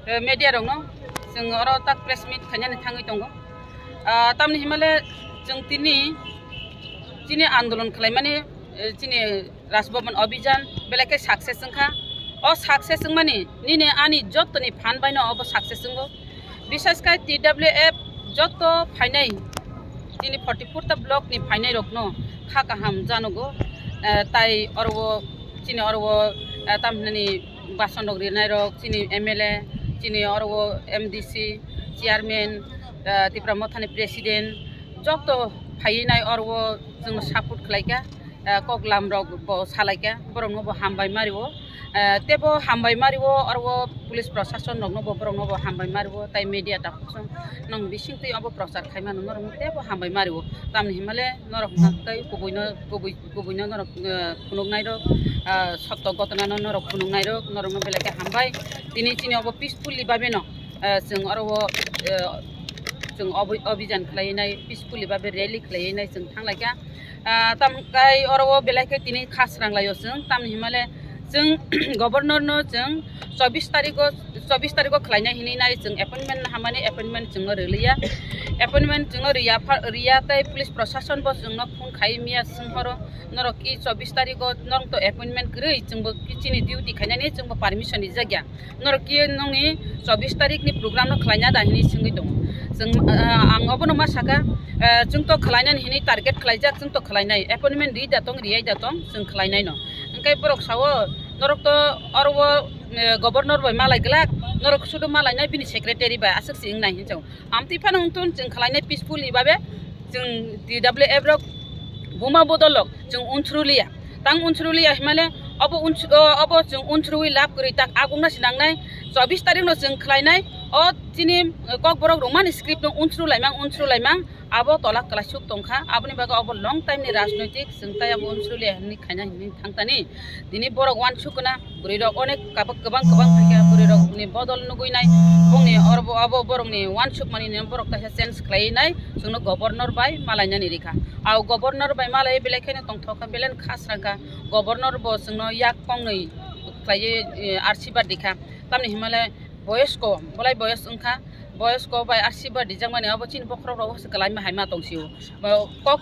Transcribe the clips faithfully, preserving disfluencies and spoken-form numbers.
Eh, media rokno chwng oro tak press meet khainani thangwi tongo. Ah, tamni himale chwng tini chini andolon khlaimani, eh, chini Raj Bhaban Abhijan belai khe success wngkha. O success wngmani nini ani jottoni phan baino obo success wngo. Bisas khe T W F jotto phainai chini forty four ta block ni phainai rokno kha kaham janogo. Eh, tai oro chini oro, eh, tamhinani bason rok rinai rok, chini M L A, chini oro M D C, chairman, eh, Tipra Mothani president, jotto phaiwi nai oro chwngno support khlaikha, eh, kok lam rok bo salaikha, borokno bo hambai mario, eh, tebo hambai mario, oro police prosason rokno bo borokno bo hambai mario, tai media ta khosong nong bising twi obo prochar khaimano norok tebo hambai mario, tamni himale norok tei kubuino kubui kubuino norok, eh, phunuknairok, ah, sotto gottonano norok phunuknairok, norokno belai khe hambai. Tini chini obo peacefully babeno, eh, chwng oro o, eh, chwng obi-, obijan khlaiwi nai, peacefully babe rally khlaiwi nai chwng thanglaikha. Ah, tamkai oro o belai khe tini kha sranglaio chwng, tamni himale chwng governor no chwng chobbish tarikh o, chobbish tarikh o khlainai hinwi nai chwng appointment hamani appointment chwngno rwliya. Appointment chwngno riya pha-, riya tei police prosason bo chwngno phone khai miya swng horo, norok ki chobbish tarikh o norok to appointment kwrwi, chwngbo ki chini duty khainani chwngbo permission rijak ya. Norok ki nongni chobbish tarikh ni program no khlaina da hinwi swngwi tongo. Chwng, ah, ang obono ma saka, ah, chwng to khlainani hinwi target khlaijak, chwng to khlainai, appointment ri da tong, riyai da tong, chwng khlainai no. Hwnkhe borok sao, norok to oro o, eh, governor bai malai glak, norok sudu malainai bini secretary bai aswk se wngnai hinwi sao. Amtwi phano wngthun chwng khlainai peacefully babe, chwng T W F rok buma bodol rok chwng unsruliya. Tang unsruliya himale obo uns-, o, obo chwng unsrui lab kwrwi tak agungna sinangnai. Chobbish tarikh no chwng khlainai o chini, eh, kokborok romani script no unsru laimang, unsru laimang. Abo tola kwlaisuk tongkha, aboni bagwi obo long time ni rajnoitik chwng tai abo unsruliya hinwi khaina hinwi thangtani. Tini borok uansuk khna, bwrwi rok onek kabak kwbang kwbang phaikha, bwrwi rok ni bodol nugwi nai, bongni oro bo abo borok ni uansuk mani ni borok kaisa change khlaiwi nai, chwngno governor bai malainani rikha. Au governor bai malai belai kheno tongthok kha, belai kha srang kha, governor bo chwngno yak kongnwi khlaiwi, eh, arsibat rikha, tamni himale boyosko, bolai boyos wngkha, boyosko bai arsibat rijakmani abo chini bokhorok rok se kwlaima hai ma tongsio. Bo kok,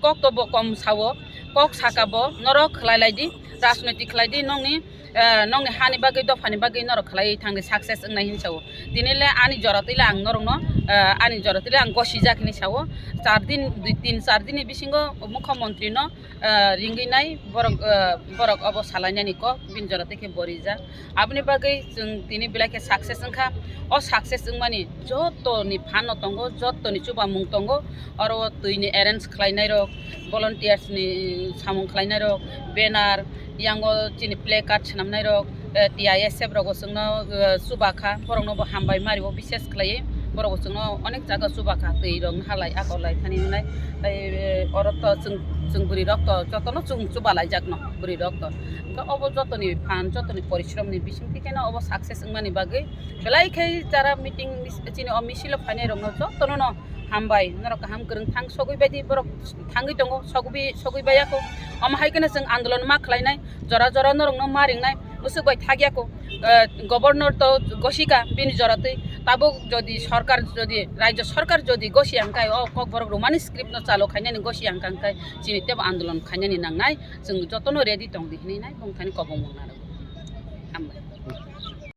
kok to bo kom sao, kok saka bo, norok khlai lai di, rajnoitik khlai di, nongni, eh, nongni hani bagwi, dophani bagwi norok khlai thang di, success wngnai hin sao. Tini le ani jora twi le ang norokno, eh, ani jora twi le ang gosijak hinwi sao. Char din, dui, tin, char din ni bisingo mukhyamantri no, eh, ringwi nai borok, eh, borok obo salainani kok bini jora twi khe bo rijak. Aboni bagwi chwng tini belai khe success wngkha. O success wngmani jottoni phano tongo, jottoni chubamung tongo. Oro o twini arrange khlainai rok, volunteers ni samung khlainai rok, banner, yango chini play card swnamnai rok, eh, T I S F rok bo chwngno, eh, chubakha, borokno bo hambai mari o, bises khlaiwi borok bo chwngno onek jaga chubakha, twi rok halai akolai thani hwnwi. Tei, eh, oro to chwng, chwng bwrwi rok to jotono chwng chubalaijakno bwrwi rok to. Hwnkhe obo jotoni phan, jotoni porishrom ni bisingtwi kheno obo success wngmani bagwi belai khe jara meeting mis-, chini o misil o phainai rokno jotono no hambai, norok kaham kwrwng thang sogwi baidi borok thangwi tongo, sogwi, sogwi baiya kho. Omo hai kheno chwng andolon ma khlainai, jora jora norokno ma ringnai, bwswk bai thakya kho. Eh, governor to gosika bini jora twi, tabuk jodi sorkar, jodi rajyo sorkar jodi gosi ang khai, o kokborok romani script no chalo khainani gosi ang khai, chini tebo andolon khainani nangnai, chwng jotono ready tong di hinwi nai bongthani kobong mung nang.